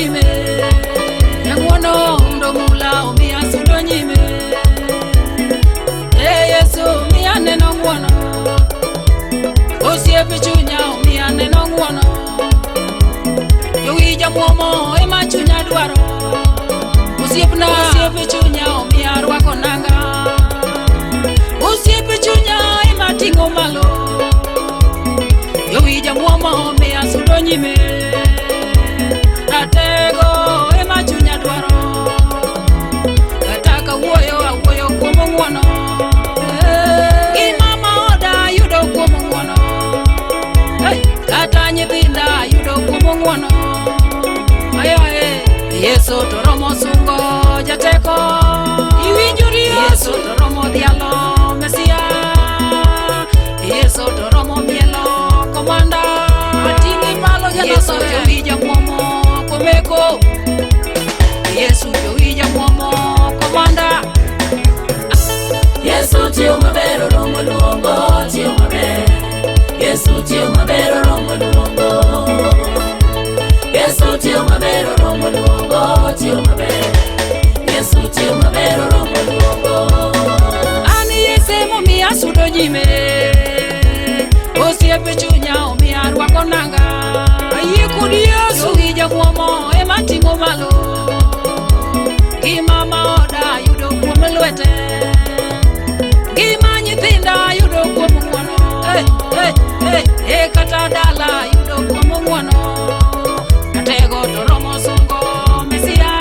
nyime. Jang'uono ndo mula omiya sudo nyime. E Yesu omiya neno ng'uono. Osiepe chunya omiya neno ng'uono. Jowija muomo ema chunya dwaro. Osiepna osiepe chunya omiya rwako nanga. Osiepe chunya ema ting'o malo. Jowija muomo omiya sudo nyime. Ratego ema chunya dwaro. Kata kawuoyo awuoyo kuom ng'uono. Gima ma oda yudo kuom ng'uono. Kata nyithinda yudo kuom ng'uono. Ayoe Yesu to romo sungo jateko. Iwinjori Yesu to romo dhialo Mesia. Yesu to romo mielo komanda. Ating'i malo Yesu jowija muomo komeko. Yesu jowija muomo komanda. Yesu tiyo maber oromo luongo tiyo maber. Yesu tiyo maber oromo luongo. Yesu tiyo maber oromo luongo tiyo maber. Yesu tiyo maber oromo luongo. An Yesu emomiya sudo nyime. Osiepe chunya omiya rwako nanga. Ayie kod Yesu. Jowija muomo ema ting'o malo. Gima ma oda yudo kuom lwete. Gima nyithinda yudo kuom ng'uono. Kata dala yudo kuom ng'uono. Ratego to romo sungo Mesia.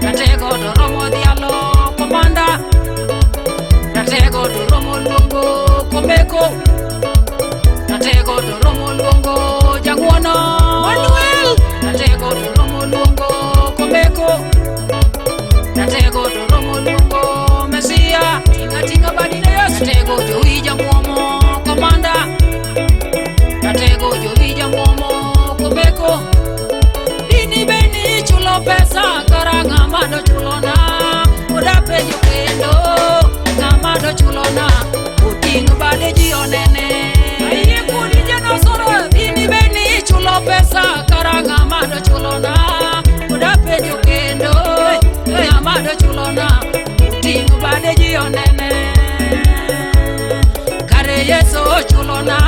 Ratego to romo dhialo komanda. Ratego to romo luongo komeko. Ratego to romo luongo jang'uono. Manuel. Ratego to romo luongo komeko. Ratego to romo luongo Mesia. Tinga tinga badi ne Yesu. Ratego jowija muomo komanda. Ratego jowija muomo komeko. Dini beni chulo pesa kara ng'ama dochulona. Oda penjo kendo ng'ama dochulona. Oting' bade ji onene. Ayie kodi janasore. Dini beni chulo pesa kara ng'ama dochulona. Oda penjo kendo ng'ama dochulona. Oting' bade ji onene. Kare Yesu ochulona.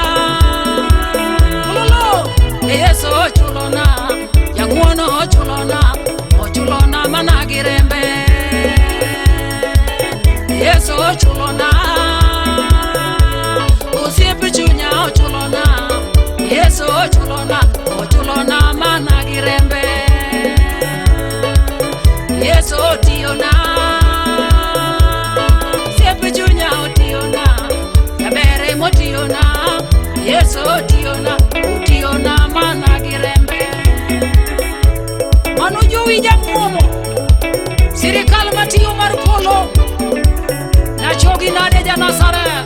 Ololo. Yesu ochulona. Jang'uono ochulona. Ochulona mana gi rembe. Yesu ochulona. Osiepe chunya ochulona. Yesu ochulona. Ochulona mana gi rembe. Yesu otiyona. Osiepe chunya otiyona. Jabere motiyona. Yesu otiyona. Otiyona mana gi rembe. Mano jowija muomo. Sirikal matiyo mar polo. Nachogi nade ja Nazareth.